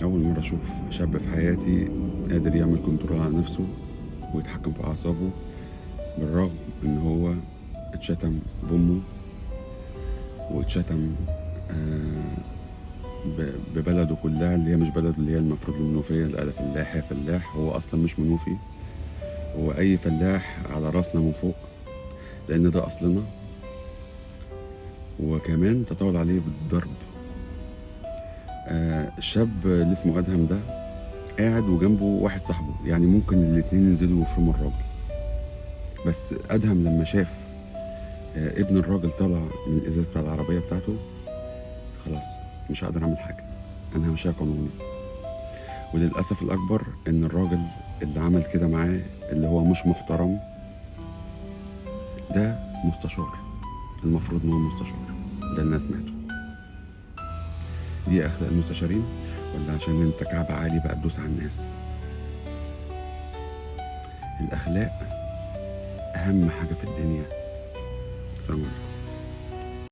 أول مرة أشوف شاب في حياتي قادر يعمل control على نفسه ويتحكم في أعصابه، بالرغم إن هو اتشتم بأمه واتشتم ببلده كلها اللي هي مش بلده، اللي هي المفروض المنوفية، اللي قال فلاح يا فلاح. هو أصلا مش منوفي، هو أي فلاح على راسنا من فوق، لأن ده أصلنا. وكمان تطاول عليه بالضرب. الشاب اللي اسمه أدهم ده قاعد وجنبه واحد صاحبه، يعني ممكن الاتنين ينزلوا ويفرموا الراجل. بس أدهم لما شاف ابن الراجل طلع من الإزاز بتاع العربية بتاعته، خلاص مش هقدر أعمل حاجة، أنا همشيها قانوني. وللأسف الأكبر إن الراجل اللي عمل كده معاه، اللي هو مش محترم، ده مستشار، المفروض إن هو مستشار، ده اللي أنا سمعته. دي أخلاق المستشارين، ولا عشان أنت كعب عالي بقى تدوس على الناس؟ الأخلاق أهم حاجة في الدنيا. سلام عليكم.